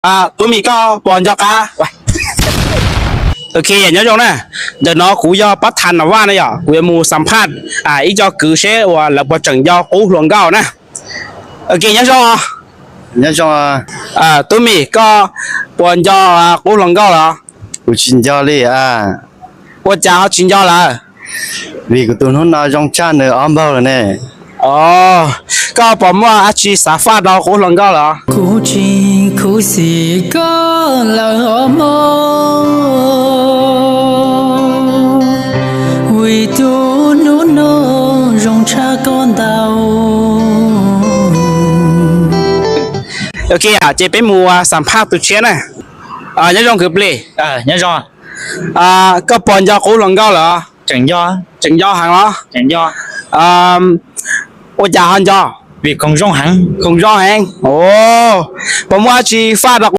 Tub Mim, koj puas nco qab? Ok, nyob zoo na. Ntawm no kuv yog Pab Thas Nam Vaj na yom, kuv yuav mus xam phaj ib co kwv seb uas lawv puas tseem nco qub hluas nkauj na. Ok, nyob zoo. Tub Mim, koj puas nco qub hluas nkauj los? Kuv tsis nco li. Ua cas ho tsis nco lawm? Vim kuv tus hnub no zoo tshaj nws ob npaug lawm ne. Koj puas muaj dab tsi xav faj rau qub hluas nkauj los? Kuv tsis khuv xim koj lawm os mog, vim tus hnub no zoo tshaj koj ntau. Ok, ces peb mus xam phaj tus tshiab na. Nyob zoo kwv Plig. Koj puas nco qub hluas nkauj lawm? Tseem nco heev los? Ua cas ho nco? Khoom zoo heev. Puas muaj dab tsi faj rau